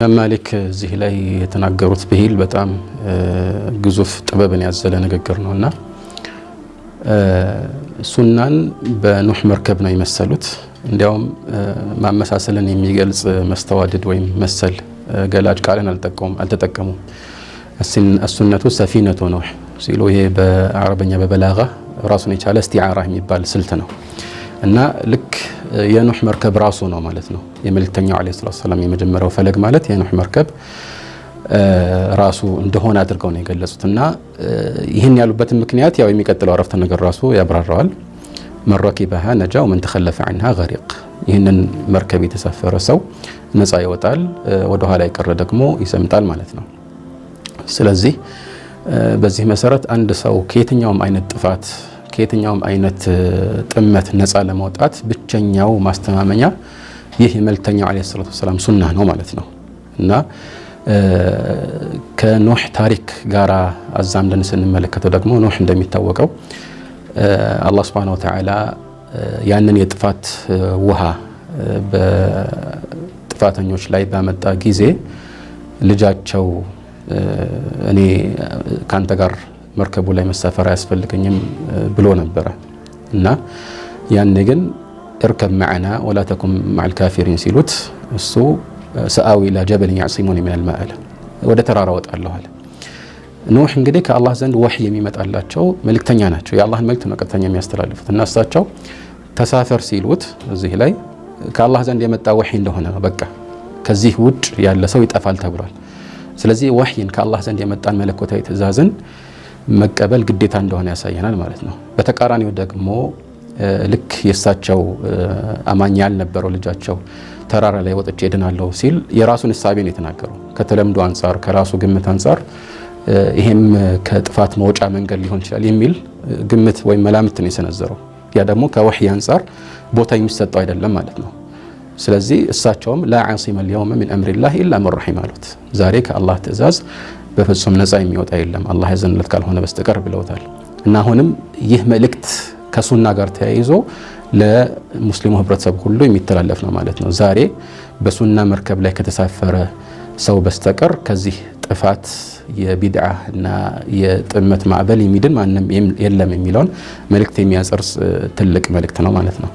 ኢማም ማሊክ እዚህ ላይ የተናገሩት ብሂል በጣም ግዙፍ ጥበብን ያዘለ ንግግር ነው እና ሱናን በኑህ መርከብ ነው የመሰሉት። እንዲያውም ማመሳሰልን የሚገልጽ መስተዋድድ ወይም መሰል ገላጭ ቃልን አልተጠቀሙም። السنة سفينة نوح ሲሉ ይሄ በአረበኛ በበላጋ ራሱን የቻለ እስቲዓራ የሚባል ስልት ነው እና ልክ የኑህ መርከብ ራሱ ነው ማለት ነው። የመልእክተኛው ዓለይሂ ሰላቱ ወሰላም የመጀመሪያው ፈለግ ማለት የኑህ መርከብ ራሱ እንደሆነ አድርገው ነው የገለጹት። እና ይህን ያሉበትን ምክንያት ያው የሚቀጥለው አረፍተ ነገር ራሱ ያብራራዋል። من ركبها نجا ومن تخلف عنها غرق። ይህንን መርከብ የተሳፈረ ሰው ነፃ ይወጣል፣ ወደ ኋላ የቀረ ደግሞ ይሰምጣል ማለት ነው። ስለዚህ በዚህ መሰረት አንድ ሰው ከየትኛውም አይነት ጥፋት፣ ከየትኛውም አይነት ጥመት ነፃ ለመውጣት ብቸኛው ማስተማመኛ ይህ የመልእክተኛው ዓለይሂ ሰላቱ ወሰላም ሱና ነው ማለት ነው። እና ከኖህ ታሪክ ጋር አዛምደን ስንመለከተው ደግሞ ኖህ እንደሚታወቀው አላህ ሱብሓነሁ ወተዓላ ያንን የጥፋት ውሃ በጥፋተኞች ላይ ባመጣ ጊዜ ልጃቸው እኔ ካንተ ጋር መርከቡ ላይ መሳፈር አያስፈልገኝም ብሎ ነበረ። እና ያኔ ግን اركب معنا ولا تكن مع الكافرين ሲሉት እሱ سآوي إلى جبل يعصمني من الماء አለ፣ ወደ ተራራ ወጣለሁ አለ። ኑህ እንግዲህ ከአላህ ዘንድ ወህይ የሚመጣላቸው መልእክተኛ ናቸው። የአላህን መልእክት ነው ቀጥተኛ የሚያስተላልፉት። እና እሳቸው ተሳፈር ሲሉት እዚህ ላይ ከአላህ ዘንድ የመጣ ወህይ እንደሆነ ነው። በቃ ከዚህ ውጭ ያለ ሰው ይጠፋል ተብሏል። ስለዚህ ወህይን፣ ከአላህ ዘንድ የመጣን መለኮታዊ ትእዛዝን መቀበል ግዴታ እንደሆነ ያሳየናል ማለት ነው። በተቃራኒው ደግሞ ልክ የእሳቸው አማኝ ያልነበረው ልጃቸው ተራራ ላይ ወጥቼ እድናለሁ ሲል የራሱን እሳቤ ነው የተናገረው። ከተለምዶ አንጻር፣ ከራሱ ግምት አንጻር ይሄም ከጥፋት መውጫ መንገድ ሊሆን ይችላል የሚል ግምት ወይም መላምት ነው የሰነዘረው። ያ ደግሞ ከወህይ አንጻር ቦታ የሚሰጠው አይደለም ማለት ነው። ስለዚህ እሳቸውም لا عاصم اليوم من أمر الله إلا من رحم አሉት። ዛሬ ከአላህ ትእዛዝ በፍጹም ነፃ የሚወጣ የለም አላህ ያዘንለት ካልሆነ በስተቀር ብለውታል። እና አሁንም ይህ መልእክት ከሱና ጋር ተያይዞ ለሙስሊሙ ህብረተሰብ ሁሉ የሚተላለፍ ነው ማለት ነው። ዛሬ በሱና መርከብ ላይ ከተሳፈረ ሰው በስተቀር ከዚህ ጥፋት፣ የቢድዓ እና የጥመት ማዕበል የሚድን ማንም የለም የሚለውን መልእክት የሚያጸርስ ትልቅ መልእክት ነው ማለት ነው።